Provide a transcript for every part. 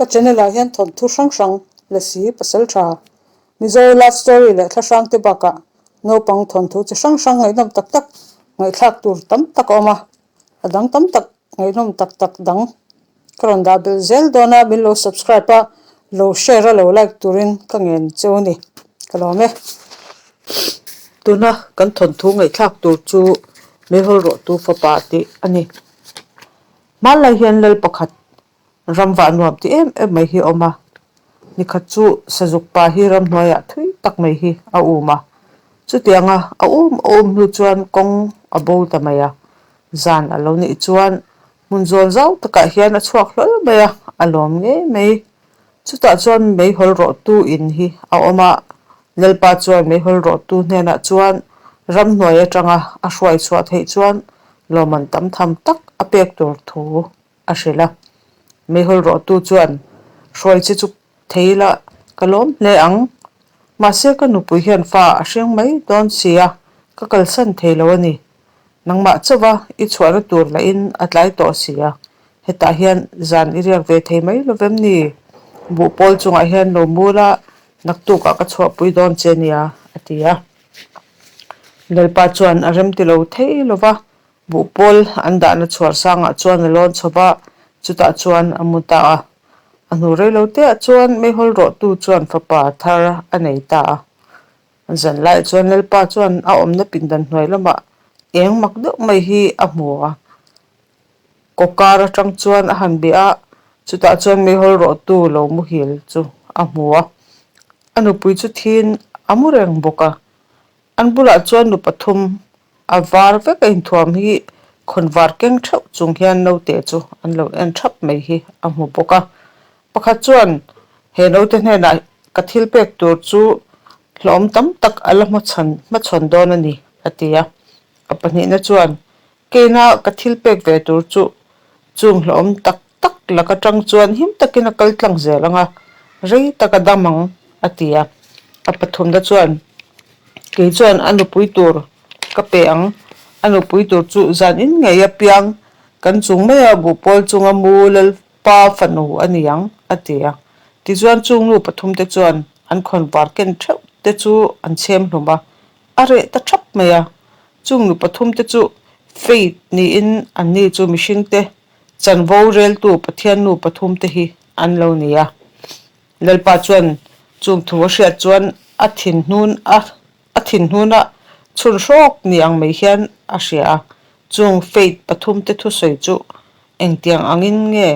Ka channel ah hian thawnthu hrang hrang, Lasi, Pasaltha, Mizo love story leh thla hrang te bakah naupang thawnthu chi hrang hrang ngaihnawm tak tak ngaihthlak tur tam tak a awm a, a dang tam tak ngaihnawm tak tak dang ka rawn dah belh zel dawn a, min lo subscribe a, lo share a lo like turin ka ngen cheu a ni, ka lawm e. Tuna kan thawnthu ngaihthlak tur chu Meihawl rawhtu fapa tih a ni. Hmanlai hian lal pakhat Ram vah nuam ti em em mai hi a awm a, nikhat chu Sazuk pa hi ramhnuaiah thui tak mai hi a um a, chutianga a um a um hnu chuan kawng a bo ta mai a, zan a lo nih chuan hmun zawl zau takah hian a chhuak hlawl mai a, a lawm ngei mai. Chutah chuan meihawl rawhtu in hi a awm a, Lalpa chuan meihawl rawhtu hnenah chuan ramhnuai atanga a hruai chhuah theih chuan lawmman tam tham tak a pek tur thu a hrilh a. Meihawl rawhtu chuan, Hruai che chu thei ila ka lawm hle ang. Mahse ka nupui hian fa a hring mai dawn si a, ka kalsan thei lo a ni. Nangmah chauha i chhuahna tur lahin a tlai tawh si a, hetah hian zan i riak ve thei mai lo vem ni? Buhpawl chungah hian lo mul a, naktukah ka chhuahpui dawn che nia, a ti a. Lalpa chuan a remti lo thei lo va, Buhpawl an dahna chhuar sangah chuan a lawn chho va, chutah chuan a mu ta a. A hnu rei lo teah chuan meihawl rawhtu chuan fapa thar a nei ta a. Zan laiah chuan Lalpa chuan a awmna pindan hnuai lamah eng mak deuh mai hi a hmu a. Kawkar atang chuan a han beh a, chutah chuan meihawl rawhtu lo muhil chu a hmu a. A nupui chu thiin a mu reng bawk a. An bulah chuan nu pathum a var vek a inthuam hi khawnvar keng theuh chung hian naute chu an lo en thap mai hi a hmu bawk a. Pakhat chuan he naute hnenah ka thil pek tur chu hlawm tam tak a la hmachhan hmachhawn dawn a ni a ti a. A pahnihna chuan keina ka thil pek ve tur chu chung hlawm tak tak lak atang chuan him takin a kal tlang zel ang a, rei tak a dam ang a ti a. A pathumna chuan kei chuan a nupui tur ka pe ang, a nupui tur chu zan in ngei a piang kan chung maia buhpawl chunga mu Lalpa fanu a ni ang a ti a. Tichuan chung nu pathumte chuan an khawnvar ken theuh te chu an chhem hlum a, a reh ta thap mai a. Chung nu pathumte chu Faith niin anni chu mihringte Chanvo reltu Pathian nu pathumte hi an lo ni a. Lalpa chuan chung thu a hriat chuan a thinhnun a a thinhnuna chhun hrawk ni ang mai hian a hria a. Chung faith pathumte thusawi chu engtiang angin nge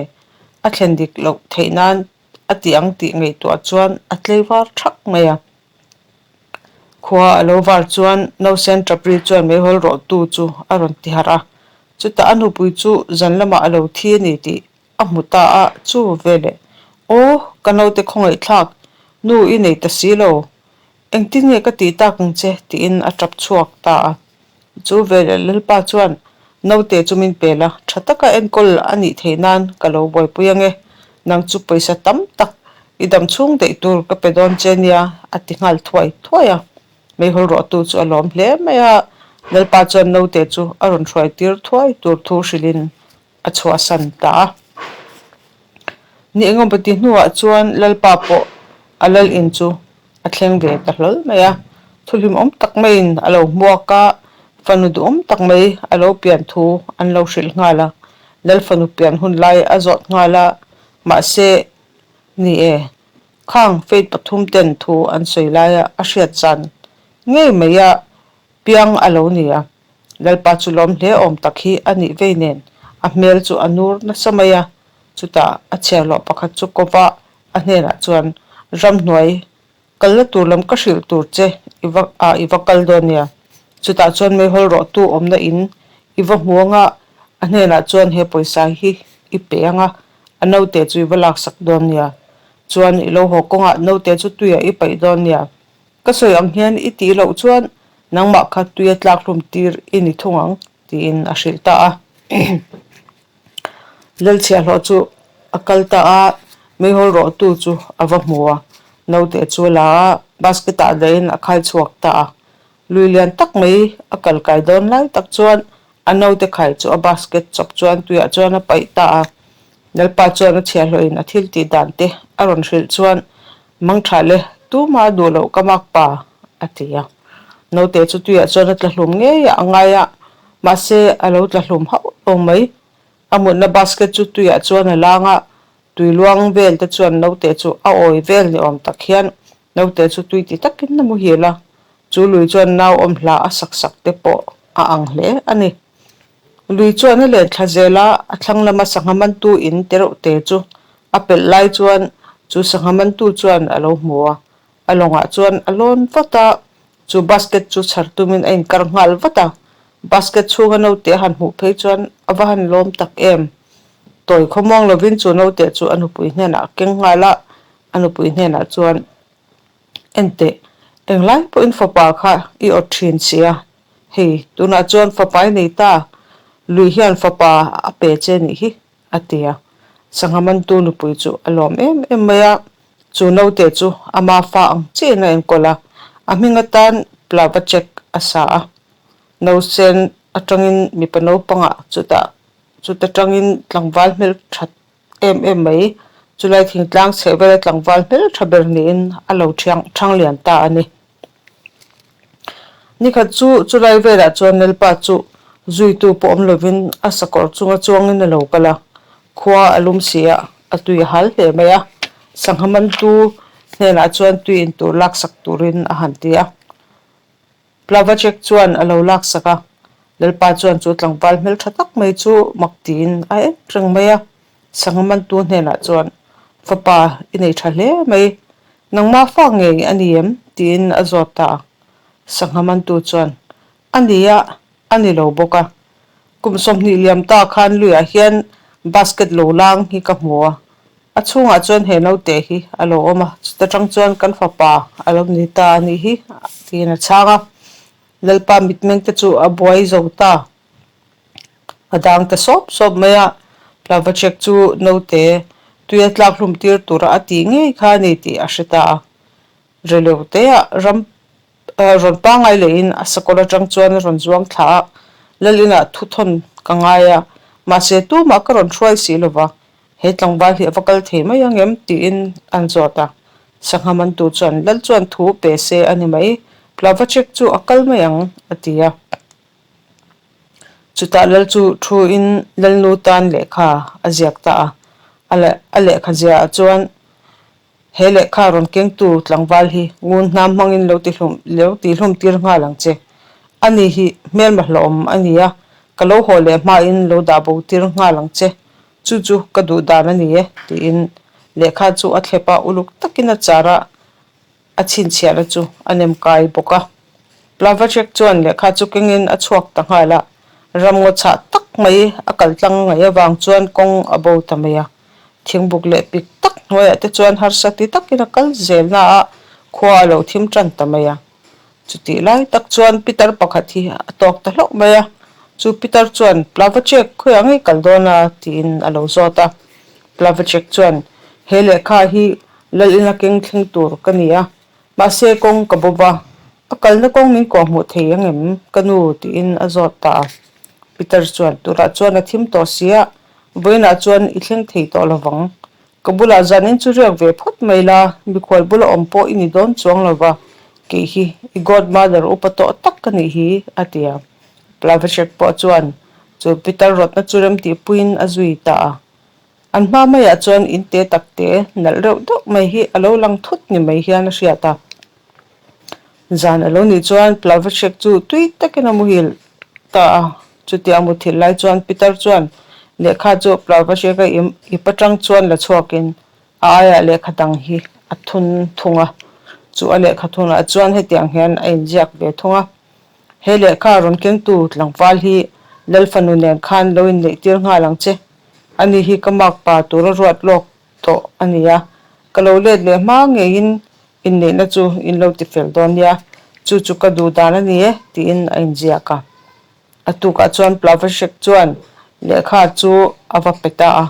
a thlen dik loh theih nan a ti ang tih ngaihtuah chuan a tlei var thak mai a. Khua a lo var chuan Nausen Ṭapri chuan meihawl rawhtu chu a rawn ti harh a. Chutah a nupui chu zan lamah a lo thi a ni tih a hmu ta a, chu veleh, Aw, ka naute khawngaihthlak, nu i nei ta si lo. Engtin nge ka tih tak ang che? tiin a ṭap chhuak ta a. Chu veleh Lalpa chuan naute chu min pel a, tha taka enkawl a nih theih nan ka lo buaipui ange, nang chu pawisa tam tak i dam chhung daih tur ka pe dawn che nia a ti nghal thuai thuai a. Meihawl rawhtu chu a lawm hle mai a, Lalpa chuan naute chu a rawn hruai tir thuai tur thu hrilhin a chhuahsan ta a. Ni engawmawti hnuah chuan Lalpa pawh a lal in chu a thleng ve ta hlawl mai a, thuhlimawm tak maiin a lo hmuak a, fanu duhawm tak mai a lo pian thu an lo hrilh nghal a, Lal fanu pian hun lai a zawt nghal a, mahse ni e, khang Faith pathum ten thu an sawi laia a hriat zan ngei mai a piang a lo ni a. Lalpa chu lawm hle awm tak hi a nih vei nen a hmel chu a nur nasa mai a, chutah a chhiarhlawh pakhat chu kawva a hnenah chuan ramhnuai kalna tur lam ka hrilh tur che i va ah i va kal dawn nia, chutah chuan meihawl rawhtu awmna in i va hmu anga a hnenah chuan he pawisa hi i pe anga a naute chu i va laksak dawn nia, chuan i lo haw kawngah naute chu tuiah i paih dawn nia. Ka sawi ang hian i tih loh chuan nangmah kha tuia tlak hlum tir i ni thung ang, tiin a hrilh ta a. Lalchhiahhlawh chu a kal ta a, meihawl rawhtu chu a va hmu a, naute chu a la a, basket ah dahin a khai chhuak ta a. Lui lian tak mai a kal kai dawn lai tak chuan a naute khai chu a basket chawp chuan tuiah chuan a paih ta a. Lalpa chuan a chhiahhlawhin a thil tih dan te a rawn hrilh chuan, Mangtha le, tumah a duh loh ka mak pa, a ti a. Naute chu tuiah chuan a tla hlum ngei a, a ngai a, mahse a lo tla hlum hauh lo mai. A mutna basket chu tuiah chuan a lang a, tui luang vel te chuan naute chu a awi vel ni awm tak hian naute chu tui ti takin a muhil a, chu lui chuan nau awm hla a sak sak te pawh a ang hle a ni. Lui chuan a len thla zel a, a thlang lama sangha mantu in te reuh te chu a pelh lai chuan chu sangha mantu chuan a lo hmu a, a lawngah chuan a lawn vat a, chu basket chu chhar tumin a inkar nghal vat a, basket chhunga naute a han hmuh phei chuan a va han lawm tak em. Tawi khawmuang lovin chu naute chu a nupui hnenah a keng nghal a, a nupui hnenah chuan, Enteh, englai pawhin fapa kha i awt thin sia, Hei, tunah chuan fapa i nei ta, lui hian fapa a pe che nih hi, a ti a. Sangha mantu nupui chu a lawm em em mai a, chu naute chu ama fa ang chiahin a enkawl a, a hming atan Plavacek a sa a. Nausen atangin mipa naupangah chutah chuta tangin tlangval hmelthat em em mai, chulai thingtlang chheh vela tlangval hmeltha ber niin a lo thiang thang lian ta a ni. Nikhat chu chulai velah chuan Lalpa chu zuitu pawh awm lovin a sakawr chunga chuangin a lo kal a, khua a lum si a, a tui a hal hle mai a, sangha mantu hnenah chuan tui in tur laksak turin a han ti a. Plavacek chuan a lo laksak a, Lalpa chuan chu tlangval hmeltha tak mai chu mak tiin a en reng mai a, sangha mantu hnenah chuan, Fapa, i nei tha hle mai, nangmah fa ngei a ni em? tiin a zawt ta a. Sangha mantu chuan, A ni a, a ni lo bawk a. Kum 20 liam ta khan luiah hian basket lo lang hi ka hmu a, A chhungah chuan he naute hi a lo awm a, chuta tang chuan kan fapa a lo ni ta a nih hi tiin a chhang a. Lalpa mitmeng te chu a buai zo ta. A dang ta sawp sawp mai a, Plavacek chu naute tuia tlak hlum tir tura a tih ngei kha a ni tih a hre ta a. Releuteah ram rawn pangngai lehin a sakawr atang chuan a rawn zuang thla a, Lal inah thu thawn ka ngai a, mahse tumah ka rawn hruai si lova, he tlangval hi a va kal thei mai ang em? tiin an zawt a. Sangha mantu chuan, Lal chuan thu pe se a ni mai, Plavacek chu a kal mai ang, a ti a. Chutah Lal chu thuin Lalnu tan lehkha a ziak ta a, a lehkha ziahah chuan, He lehkha rawn kengtu tlangval hi ngun hnam hmangin lo ti hlum lo ti hlum tir nghal ang che. Ani hi hmelma hlawhawm a ni a, ka lo haw leh hmain lo dah bo tir nghal ang che. Chu chu ka duh dan a ni e, tiin lehkha chu a thlep a, uluk takin a char a, a chhinchhiahna chu a nem kai bawk a. Plavacek chuan lehkha chu kengin a chhuak ta nghal a, ramngaw chhah tak mai a kal tlang ngaih avang chuan kawng a bo ta mai a. Thingbuk leh pik tak hnuaiah te chuan harsa ti takin a kal zel na a, khua a lo thim tan ta mai a. Chutih lai tak chuan pitar pakhat hi a tawk ta hlauh mai a, chu pitar chuan Plavacek khawiah ngei kal dawn a? tiin a lo zawt a. Plavacek chuan, He lehkha hi lal ina keng thleng tur ka ni a, mahse kawng ka bo va, a kalna kawng min kawhhmuh thei ang em ka nu? tiin a zawt ta a. Pitar chuan, Turah chuan a thim tawh si a, Vawiinah chuan i thleng thei tawh lo vang. Ka bulah zanin chu riak ve phawt mai la, mikhual bula awm pawh i ni dawn chuang lo va, kei hi i godmother upa tawh tak ka nih hi, a ti a. Plavacek pawh chuan chu pitar rawtna chu remtihpuiin a zui ta a. An hma maiah chuan in te tak te nalh reuh deuh mai hi a lo lang thut ni mai hian a hriat a. Zan a lo nih chuan Plavacek chu tui takin a muhil ta a. Chutia a muthilh lai chuan Pitar chuan lehkha chu Plavacek-a ip atang chuan la chhuakin a aiah lehkha dang hi a thun thung a. Chu a lehkha thunah chuan hetiang hian a inziak ve thung a, He lehkha rawn kengtu tlangval hi Lal fanu nen khan lo inneihtir nghal ang che. Ani hi ka makpa tura ruat lawk tawh a ni a, ka lo let leh hma ngeiin Inneihna chu in lo ti fel dawn nia, chu chu ka duh dan a ni e, tiin a inziak a. A tukah chuan Plavashek chuan lehkha chu a va pe ta a.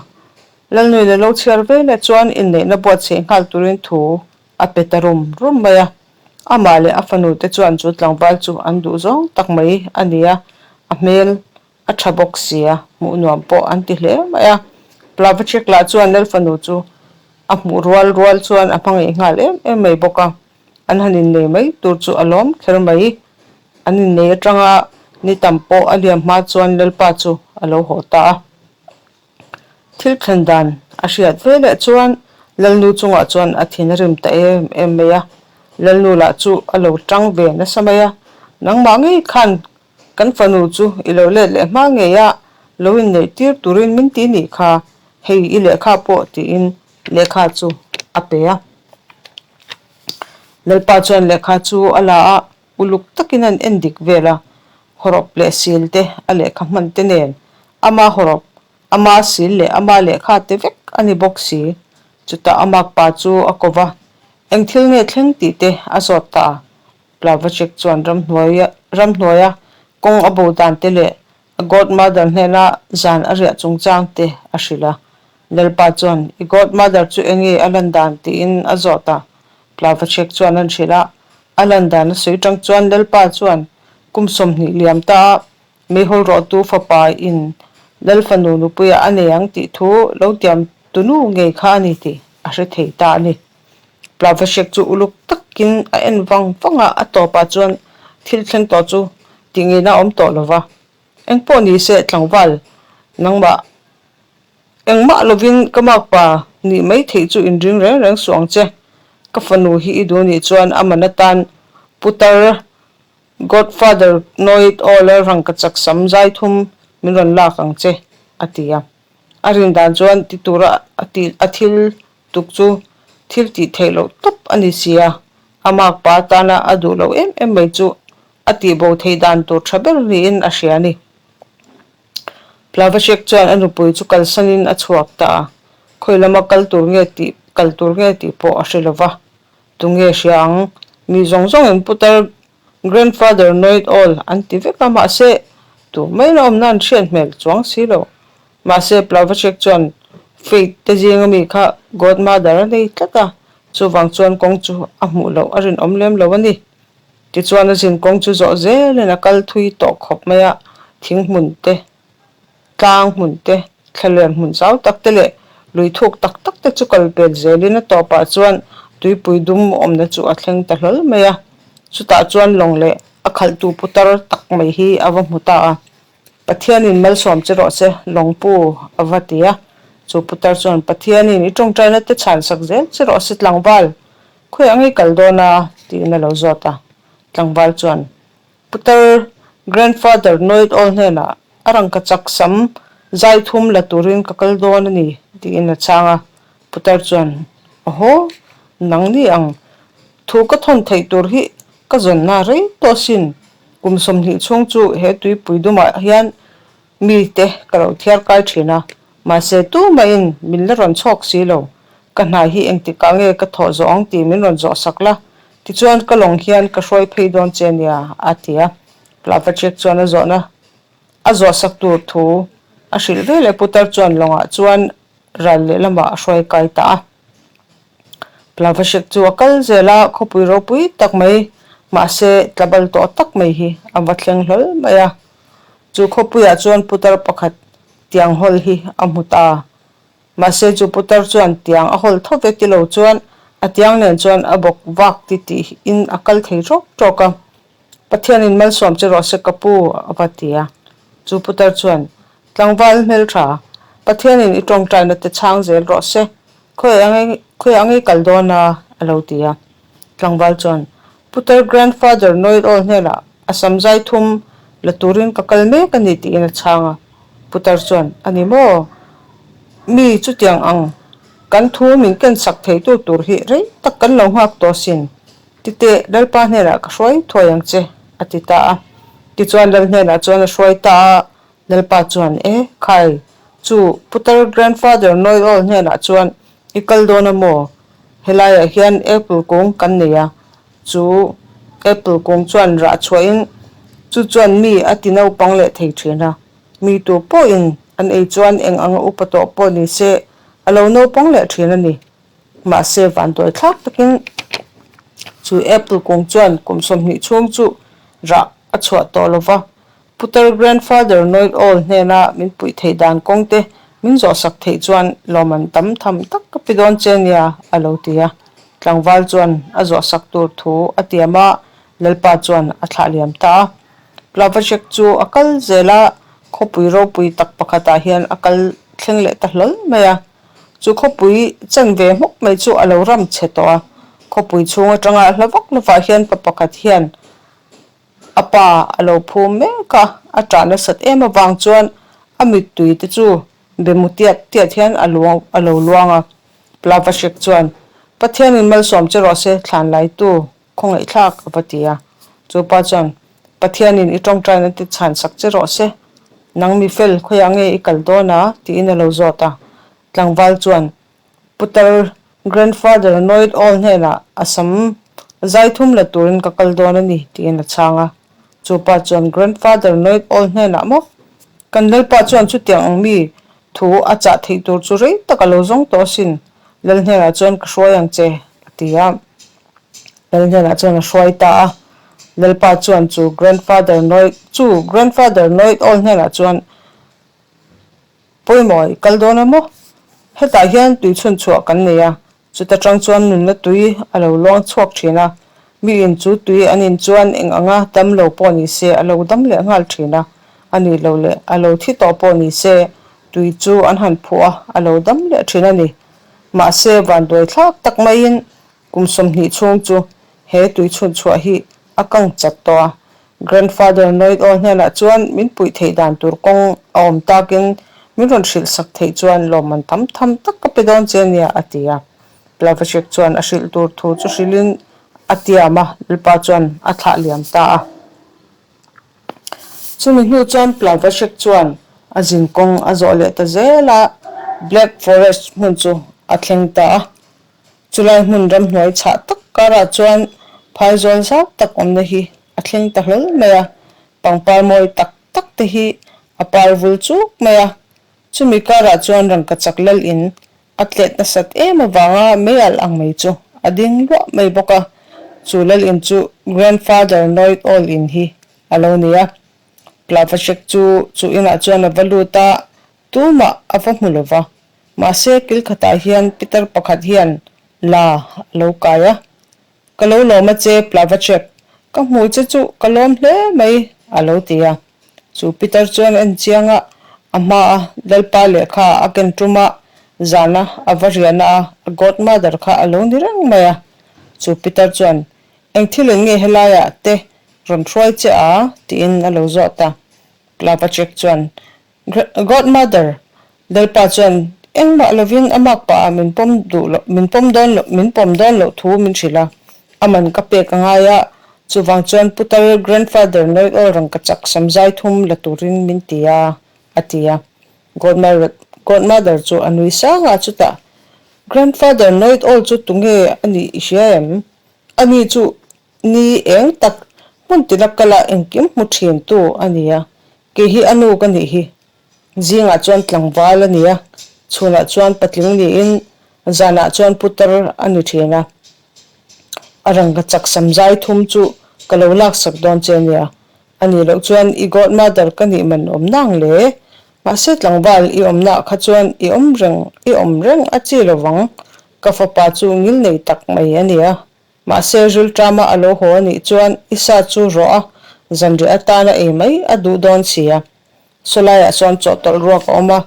Lalnui la lo chhiar ve leh chuan inneihna buatsaih nghal turin thu a pe ta rum rum mai a. Amah leh a fanute chuan chu tlangval chu an duh zawng tak mai a ni a, a hmel A tha bawk sia, hmuh nuam pawh an ti hle mai a. Plavacek lah chuan Lal fanu chu a hmuh rual rual chuan a hmangaih nghal em em mai bawk a, an han innei mai tur chu a lawm kher mai. An innei atanga ni tam pawh a liam hma chuan Lalpa chu a lo haw ta a. Thil thlen dan a hriat ve leh chuan Lalnu chungah chuan a thin a rim ta em em mai a, Lalnu lah chu a lo tang ve nasa mai a, Nangmah ngei khan kan fanu chu i lo let leh hma ngei a, lo inneih tir turin min ti nih kha, hei i lehkha pawh tiin lehkha chu a pe a. Lalpa chuan lehkha chu a la a, uluk takin an en dik vel a, hawrawp leh sil te a lehkha hman te nen ama hawrawp, ama sil leh ama lehkha te vek a ni bawk si. Chutah a makpa chu a ko va, eng thil nge thleng tih te a zawt ta a. Plavacek chuan ramhnuai ramhnuaia kawng a bo dan te leh A godmother hnena zan a riah chungchang te a hrilh a. Lalpa chuan, I godmother chu enge a lan dan? tiin a zawt a. Plavachek chuan an hrilh a. A lan dan a sawi tang chuan Lalpa chuan, Kum 20 liam ta a, meihawl rawhtu fapa in Lal fanu nupuiah a nei ang tih thu lo tiam tunu ngei kha a ni tih a hre thei ta a ni. Plavachek chu uluk takin a en vang vang a, a tawpah chuan thil thleng tawh chu tih ngeina a awm tawh lo va. Engpawh ni se tlangval, nangmah engmah lovin ka makpa nih mai theih chu inring reng reng suh ang che. Ka fanu hi i duh nih chuan a man atan putar Godfather Know It All-a rangkachak sam zai thum min rawn lak ang che, a ti a. A rin dan chuan ti tura a thil tuk chu thil tih theih loh tawp a ni si a, a makpa atana a duh loh em em mai chu a tihbo theih dan tur tha ber niin a hria a ni. Plavacek chuan a nupui chu kalsanin a chhuak ta a, khawi lama kal tur nge tih kal tur nge tih pawh a hre lo va, tunge hria ang? Mi zawng zawngin putar Grandfather Know-it-all an ti vek a, mahse tu mai la awmna an hriat hmel chuang si lo. Mahse Plavacek chuan Faith te zinga mi kha Godmother a nei tlat a, chuvang chuan kawng chu a hmuh loh a rinawm lem lo a ni. Tichuan a zin kawng chu zawh zelin a kal thui tawh khawp mai a, thing hmun te, tlang hmun te, thlaler hmun zau tak te leh lui thuk tak tak te chu kal pel zelin a tawpah chuan tuipui dum awmna chu a thleng ta hlawl mai a. Chutah chuan lawng leh a khalhtu putar tak mai hi a va hmu ta a. Pathianin malsawm che rawh se, lawngpu a va ti a. Chu putar chuan, Pathianin i tawngtaina te chhan sak zel che rawh se tlangval, khawi ang i kal dawn a? tiin a lo zawt a. Tlangval chuan, Putar Grandfather Know-it-all hnenah a rangka chak sam zai thum la turin ka kal dawn a ni, tiin a chhang a. Putar chuan, Aw, nang ni ang, thu ka thawn theih tur hi ka zawnna rei tawh asin. Kum 20 chhung chu he tuipui dumah hian mite ka lo thiar kai thin a, mahse tumahin min la rawn chhawk si lo. Ka hna hi engtikah nge ka thawh zawh ang tih min rawn zawh sak la, tichuan ka lawng hian ka hruai phei dawn che nia, a ti a. Plavacek chuan a zawhna a zawh sak tur thu a hrilh ve leh putar chuan lawngah chuan ral lehlamah a hruai kai ta a. Plavashek chu a kal zel a, khawpui ropui tak mai, mahse tlabal tawh tak mai hi a va thleng hlawl mai a. Chu khawpuiah chuan putar pakhat tiang hawl hi a hmu ta. Mahse chu putar chuan tiang a hawl tho ve ti lo chuan a tiang nen chuan a bawk vak ti tiin a kal thei ṭawk ṭawk a. Pathianin malsawm che rawh se ka pu, a va ti a. Chu putar chuan, Tlangval hmeltha, Pathianin i tawngtaina te chhang zel rawh se, khawi ang i kal dawn a? a lo ti a. Tlangval chuan, Putar Grandfather Know-it-all hnenah a sam zai thum la turin ka kal mek a ni tiin a chhang a. Putar chuan, A ni maw? Mi chutiang ang kan thu min kensak theitu tur hi rei tak kan lo nghak tawh sin. Titeh, Lalpa hnenah ka hruai thuai ang che, a ti ta a. Tichuan Lal hnenah chuan a hruai ta a, Lalpa chuan, E, khai, chu Putar Grandfather Know-it-all hnenah chuan i kal dawn a maw? Helaiah hian apple kung kan nei a, chu apple kung chuan rah chhuahin chu chuan mi a ti naupang leh thei thin a. Mi tu pawhin an ei chuan eng anga upa tawh pawh ni se a lo naupang leh thin a ni. Mahse, vanduai thlak takin chu apple kung chuan kum 20 chhung chu rah a chhuah tawh lo va. Putar Grandfather Know-it-all hnena min puih theih dan kawng te Min zawhsak theih chuan lawmman tam tham tak ka pe dawn che nia, a lo ti a. Tlangval chuan a zawhsak tur thu a tiam a, Lalpa chuan a thlah liam ta a. Plavacek chu a kal zel a, khawpui ropui tak pakhatah hian a kal thleng leh ta hlawl mai a. Chu khawpui chanve hmawk mai chu a lo ram chhe tawh a. Khawpui chhung atanga hla vak lovah hian pa pakhat hian a pa a lo phum mek a, a ṭah nasat em avang chuan a mittui te chu be mu tiat tiat hian a luang a lo luang a. Plavacek chuan, Pathianin malsawm che rawh se, thlan laitu Khawngaihthlak a va ti a. Chu pa chuan, Pathianin i tawngtaina te chhan sak che rawh se. Nang mi fel, khawiah nge i kal dawn a? tiin a lo zawt a. Tlangval chuan, Putar Grandfather Noid All hnenah a sam zai thum la turin ka kal dawn a ni, tiin a chhang a. Chu pa chuan, Grandfather Noid All hnenah maw? Kan Lalpa chuan chutiang ang mi thu a chah theih tur chu rei tak a lo zawng tawh asin. Lal hnenah chuan ka hruai ang che, a ti a. Lal hnenah chuan a hruai ta a, Lalpa chuan chu Grandfather Noid chu Grandfather Noid All hnenah chuan pawimawh i kal dawn a maw? Hetah hian tui chhun chhuah kan nei a, chuta tang chuan nunna tui a lo luang chhuak thin a, mi in chu tui an in chuan eng anga dam lo pawh ni se a lo dam leh nghal thin a, a nih loh leh a lo thi tawh pawh ni se tui chu an han phuh a, a lo dam leh thin a ni. Mahse vanduai thlak tak maiin Kum 20 chhung chu he tui chhun chhuah hi a kang chat tawh a, Grandfather Noid Aw hnenah chuan min puih theih dan tur kawng a awm takin min rawn hrilh sak theih chuan lawmman tam tham tak ka pe dawn che nia a ti a. Plavacek chuan a hrilh tur thu chu hrilhin a tiam a, Lalpa chuan a thlah liam ta a. Chumi hnu chuan Plavacek chuan a zin kawng a zawh leh ta zel a, Black Forest hmun chu a thleng ta a. Chulai hmun ramhnuai chhah tak karah chuan phaizawl zau tak awmna hi a thleng ta hlawl mai a, pangpar mawi tak tak te hi a par vul chuk mai a. Chumi karah chuan rangkachak lal in a tlet nasat em avanga mei alh ang mai chu a ding luah mai bawk a, chu lal in chu Grandfather Noid All in hi a lo ni a. Plavacek chu chu inah chuan a va lut a, tumah a va hmu lo va. Mahse, kil khatah hian pitar pakhat hian la a lo kai a. Ka lo lawm a che, Plavacek. Ka hmu che chu ka lawm hle mai, a lo ti a. Chu pitar chuan a en chiang a, a hmaa Lalpa lehkha a ken tum a, zana a va riahna a, a godmother kha a lo ni reng mai a. Chu pitar chuan, Eng thil in nge helaiah te rawn hruai che a? tiin a lo zawt a. Plavacek chuan, Godmother, Lalpa chuan engmah lovin a mak pah ah min pawm duh loh, min pawm dawn loh, min pawm dawn loh thu min hrilh a, a man ka pek a ngai a, chuvang chuan putar Grandfather Noel aw rangkachak samzai thum la turin min ti a, a ti a. Godmother, Godmother chu a nui sang a, chutah, Grandfather Noel aw chu tunge a nih i hria em? Ani chu ni eng tak hmun tina kala engkim hmu thin tu a ni a, Kei hi a nu ka nih hi. Zingah chuan tlangval a ni a, chhunah chuan patling niin zanah chuan putar a ni thin a. A rangka chak sam zai thum chu ka lo laksak dawn che nia. A nih loh chuan i godmother ka nih man awm nang le. Mahse tlangval i awmnaah kha chuan i awm reng i awm reng a chi lovang. Ka fapa chu ngilnei tak mai a ni a. Mahse, rilṭama a lo haw a nih chuan i sa chu rawh a, zanriah atana ei mai a duh dawn si a. Sawlaiah sawn chawhtawlh ruak a awm a,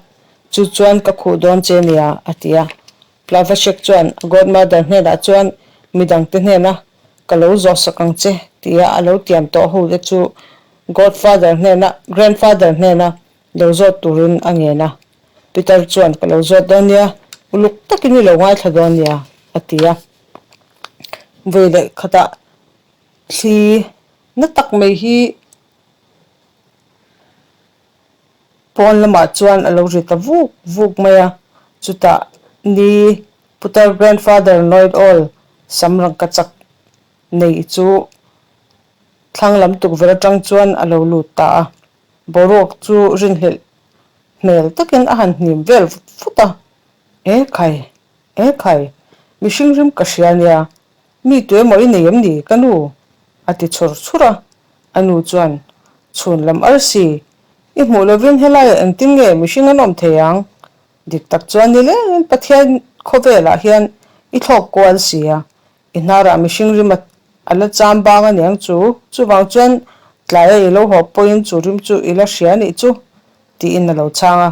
chu chuan ka khuh dawn che nia, a ti a. Plavacek chuan a godmother hnenah chuan midangte hnena ka lo zawhsak ang che tia a lo tiam tawh ho te chu godfather hnena, grandfather hnena lo zawt turin a ngen a. Peter chuan ka lo zawt dawn nia, uluk takin i lo ngaithla dawn nia, a ti a. Vawi leh khatah thli na tak mai hi pawn lamah chuan a lo ri ta vuk vuk mai a, chutah ni putar grandfather Noid All sam rangkachak nei chu thlang lam tukverh atang chuan a lo lut ta a, boruak chu rinhlelh hmel takin a han hnim vel vut vut a, E khai! E khai, mihring rim ka hria nia, mi tu emaw i nei em ni ka nu? a ti chhur chhur a, a nu chuan, Chhun lam arsi, i hmuh lovin helaiah engtin nge mihring an awm thei ang? Dik tak chuan nilengin Pathian khawvelah hian i thlawk kual si a, i hnarah mihring rim a la cham bang a niang chu, chuvang chuan tlaia i lo haw pawhin chu rim chu i la hria anih chu, tiin a lo chhang a.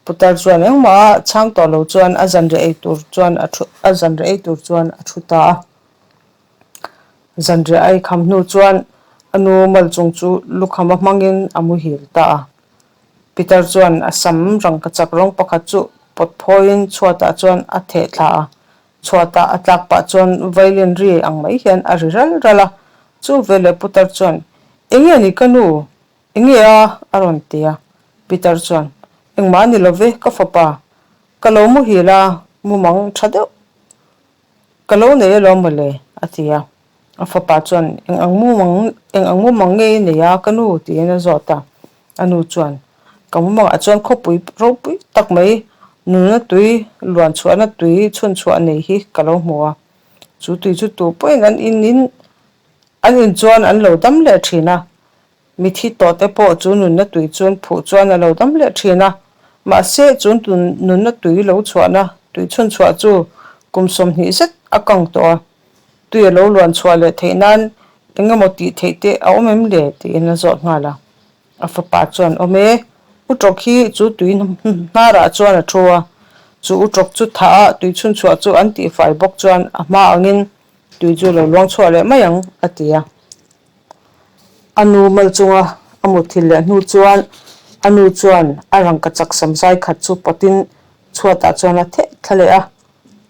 Putar chuan engmah a chhang tawh lo chuan a zanriah ei tur chuan a thu a zanriah ei tur chuan a thu ta a. Zanriah a eikham hnu chuan a nu mal chung chu lukham a hmangin a muhil ta a. Peter chuan a sam rangkachak rawng pakhat chu pawt phawiin chhuatah chuan a theh thla a, chhuatah a tlak pah chuan violin ri ang mai hian a ri ral ral a. Chu veleh Putar chuan, Enge ni ka nu? Enge a? a rawn ti a. Peter chuan, Engmah a ni lo ve, ka fapa. Ka lo muhil a, mumang tha deuh Ka lo nei alawm mawle, a ti a. A fapa chuan, Eng ang mumang, eng ang mumang nge i nei a, ka nu? tiin a zawt a. A nu chuan, Ka mumangah chuan khawpui ropui tak mai, nunna tui, luan chhuahna tui chhun chhuah nei hi ka lo hmu a. Chu tui chu tu pawhin an in in, an in chuan an lo dam leh thin a. Mithi tawh te pawh chu nunna tui chuan phuh chuan a lo dam leh thin a, mahse chu nunna tui lo chhuahna tui chhun chhuah chu kum 20 zet a kang tawh a, tui a lo luan chhuah leh theih nan eng emaw tih theih te a awm em le tiin a zawt nghal a. A fapa chuan awm e, u tawk hi chu tui hnarah chuan a thu a, chu u tawk chu thah a tui chhun chhuah chu an tihfai bawk chuan a hma angin tui chu lo luang chhuah leh mai ang a ti a. A nu mal chunga a mutthil leh hnu chuan a nu chuan a rangkachak samzai khat chu pawtin chhuatah chuan a theh thla leh a.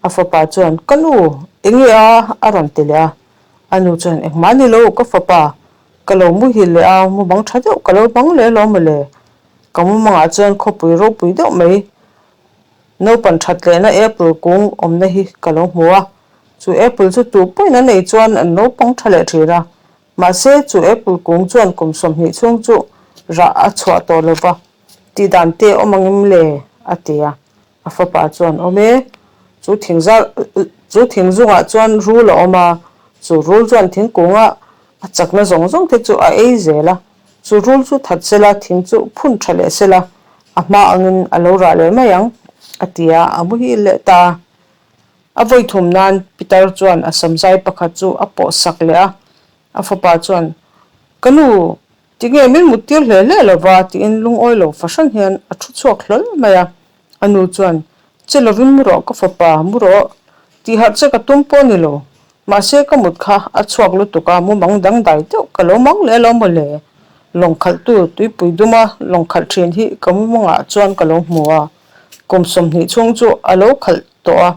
A fapa chuan, Ka nu, enge a? a rawn ti leh a. A nu chuan, Engmah ni lo, ka fapa, ka lo muhil leh a, mumang tha deuh ka lo bang leh alawm mawle. Ka mumangah chuan khawpui ropui deuh mai, naupan that lehna apple kung awmna hi ka lo hmu a. Chu apple chu tu pawhin an ei chuan an naupang tha leh thin a, mahse chu apple kung chuan kum 20 chhung chu rah a chhuah tawh lo va, tih dan te awm ang em le? a ti a. A fapa chuan, Awm e, chu thing zar chu thing zungah chuan rul a awm a, chu rul chuan thingkunga a chakna zawng zawng te chu a ei zel a, chu rul chu that sela thing chu phun tha leh sela a hma angin a lo rah leh mai ang, a ti a, a muhil leh ta a. A vawi thum nan Pitar chuan a samzai pakhat chu a pawh sak leh a, a fapa chuan, Ka nu, tinge min mut tir hle hle lo va? tiin lungawi lo fahran hian a thu chhuak hlawl mai a. A nu chuan, Che lovin mu rawh ka fapa, mu rawh. Tih harh che ka tum pawh ni lo. Mahse ka mut kha a chhuak lutuk a, mumang dangdai deuh ka lo mang leh lo mawle. Lawng khalhtu tuipui duma lawng khalh thin hi ka mumangah chuan ka lo hmu a. Kum 20 chhung chu a lo khalh tawh a,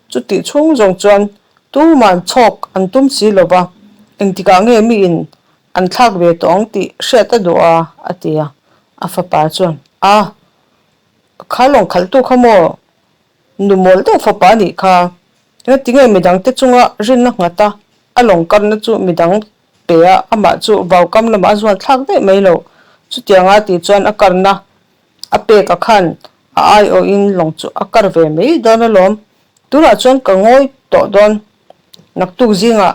chutih chhung zawng chuan tuman chhawk an tum si lo va, engtikah nge miin an thlak ve tawh ang tih hriat a duh a, a ti a. A fapa chuan, A, kha lawng khalhtu kha maw? Nu mawl deuh fapa a nih kha. Engatinge midangte chunga rinna nghat a, a lawng karna chu midang pe a, amah chu vaukam lamah a zuan thlak daih mai lo. Chutianga tih chuan a karna A pek a khan a aiawhin lawng chu a kar ve mai dawn alawm. Tunah chuan ka ngawi tawh dawn. Naktuk zingah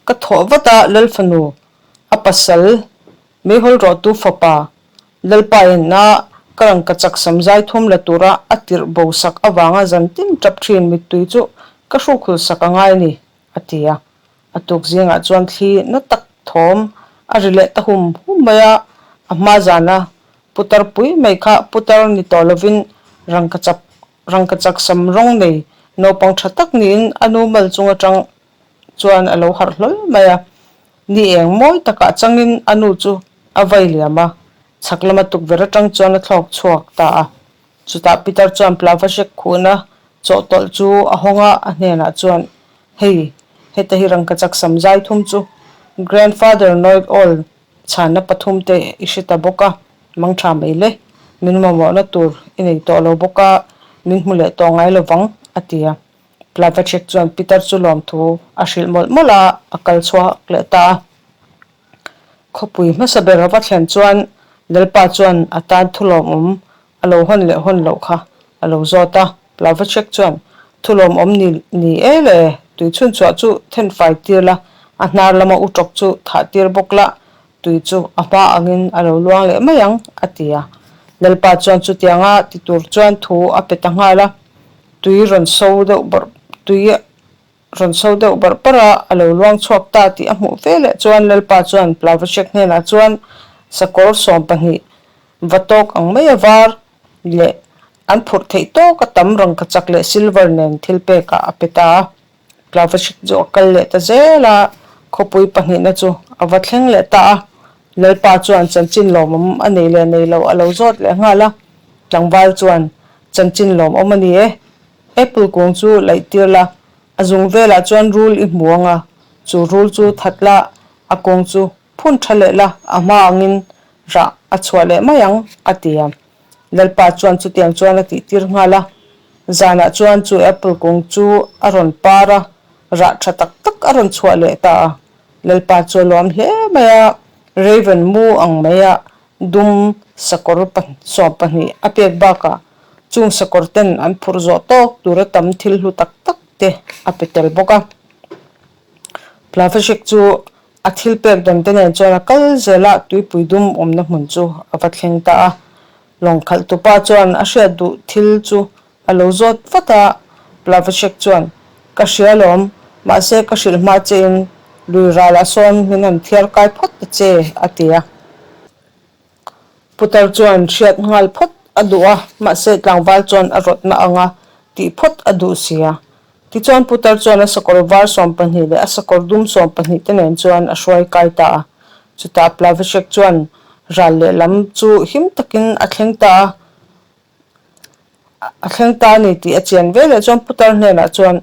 ka thawh vat a, Lalfanu, a pasal, meihawl rawhtu fapa, Lalpa in a ka rangka chak sam zai thum la tura a tirh bo sak avanga zan tin tap thin mittui chu ka hrukhul sak a ngai a ni, a ti a. A tuk zingah chuan thli na tak thawm a ri leh ta hum hum mai a, a hma zana putar pui mai kha putar ni tawh lovin rangkachak rangkachak sam rawng nei naupang tha tak niin a nu mal chung atang chuan a lo harh hlawl mai a. Ni eng mawi takah changin a nu chu a vai liam a, chhak lama tukverh atang chuan a thlawk chhuak ta a. Chutah Peter chuan Plavashek khuhna chawhtawlh chu a hawng a, a hnenah chuan, Hei, heta hi rangkachak sam zai thum chu Grandfather Noid Old chhanna pathum te i hre ta bawk a, mang tha mai le, min mamawhna tur i nei tawh lo bawk a, min hmu leh tawh ngai lo vang, a ti a. Plavashek chuan Peter chu lawmthu a hrilh mawlh mawlh a, a kal chhuak leh ta a. Khawpui hmasa ber a va thlen chuan Lalpa chuan a tan thulawmawm a lo hawn leh hawn loh kha a lo zawt a. Plavacek chuan, Thulawmawm ni ni e le, tui chhun chhuah chu then fai tir la, a hnar lama u tawk chu thah tir bawk la, tui chu a hma angin a lo luang leh mai ang, a ti a. Lalpa chuan chutianga ti tur chuan thu a pe ta nghal a, tui rawn so deuh bawrh tui rawn so deuh bawrh bawrh a, a lo luang chhuak ta tih a hmuh ve leh chuan Lalpa chuan Plavashek hnenah chuan sakawr 12 va tawk ang mai a var leh an phurh theih tawk a tam rangkachak leh silver nen thil pekah a pe ta a. Plavashek chu a kal leh ta zel a, khawpui pahnihna chu a va thleng leh ta a. Lalpa chuan chanchin lawmawm a nei leh nei lo a lo zawt leh nghal a, tlangval chuan chanchin lawmawm a ni e. Apple kung chu laih tir la, a zung velah chuan rul i hmu ang a, chu rul chu that la, a kung chu phun tha leh la, a hma angin rah a chhuah leh mai ang, a ti a. Lalpa chuan chutiang chuan a tih tir nghal a, zanah chuan chu apple kung chu a rawn par a, rah tha tak tak a rawn chhuah leh ta a. Lalpa chu a luam hle mai a, Raven mu ang mai a dum sakawr 12 a pek bakah chung sakawr ten an phurh zawh tawk tura tam thil hlu tak tak te a pe tel bawk a. Plavashek chu a thil pek dawn te nen chuan a kal zel a, tuipui dum awmna hmun chu a va thleng ta a. Lawng khalh tupa chuan a hriat duh thil chu A lo zawt vat a, Plavashek chuan, Ka hria alawm, mahse ka hrilh hma chein lui ralah sawn min han thiar kai phawt ta che, a ti a. Putar chuan hriat nghal phawt a duh a, mahse tlangval chuan a rawtna anga tih phawt a duh si a. Tichuan Putar chuan a sakawr var 12 leh a sakawr dum 12 te nen chuan a hruai kai ta a. Chutah Plavashek chuan ral lehlam chu him takin a thleng ta a. A thleng ta a ni tih a chian ve leh chuan putar hnenah chuan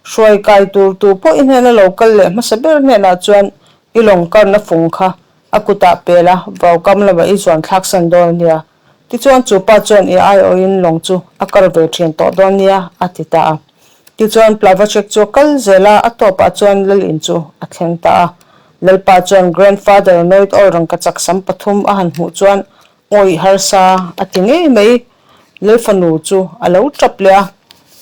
hruai kai tur tu pawh i hnena lo kal leh hmasa ber hnenah chuan i lawng karna fung kha a kutah pel a, vaukam lamah i zuan thlak san dawn a nia. Tichuan chu pa chuan i aiawhin lawng chu a kar ve thin tawh dawn nia a ti ta a. Tichuan Plavacek chu a kal zel a, a tawpah chuan lal in chu a thleng ta a. Lalpa chuan Grandfather Noit Aw rangkachak sam pathum a han hmuh chuan Ngawih harsa a ti ngei mai. Lalfanu chu a lo tap leh a,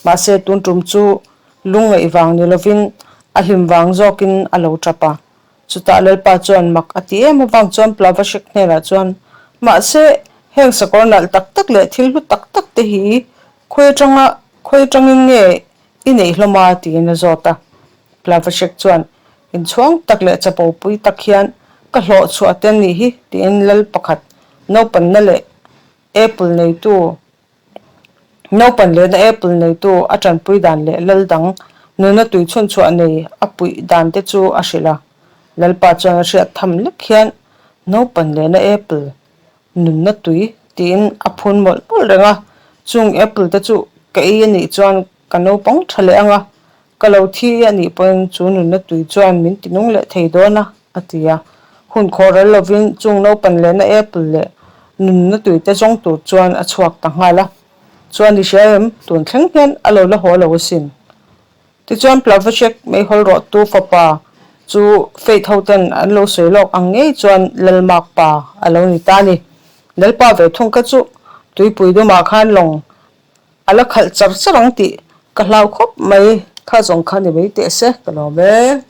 mahse tun tum chu lungngaih vang ni lovin a hlim vang zawkin a lo tap a. Chutah Lalpa chuan mak a ti em avang chuan Plavashek hnenah chuan, Mahse, heng sakawr nalh tak tak leh thil hlu tak tak te hi khawi atanga khawi atangin nge i neih hlawm a? tiin a zawt a. Plavashek chuan, Inchhuang tak leh chapo pui tak hian ka hlawh chhuah te anih hi tiin lal pakhat naupanna leh apple neitu naupan lehna apple neitu a tanpui dan leh lal dang nuna tui chhun chhuah nei a puih dan te chu a hrilh a. Lalpa chuan a hriat tham lek hian naupan lehna apple nunna tui tiin a phun mawlh mawlh reng a, chung apple te chu ka ei anih chuan ka naupang tha leh ang a, Ka lo thi a nih pawhin chu nunna tui chuan min ti nung leh thei dawn a, a ti a. Hun khawh ral lovin chung naupan lehna apple leh nunna tui te zawng tur chuan a chhuak ta nghal a. Chuan i hria em, tun thleng hian a lo la haw lo asin. Tichuan Plavacek meihawl rawhtu fapa chu Faith ho ten an lo sawi lawk ang ngei chuan Lalmak pa a lo ni ta a ni. Lalpa ve thung kha chu tuipui dumah khan lawng A la khalh char char ang tih ka hlau khawp mai, kha zawng kha ni mai teh se ka lawm e.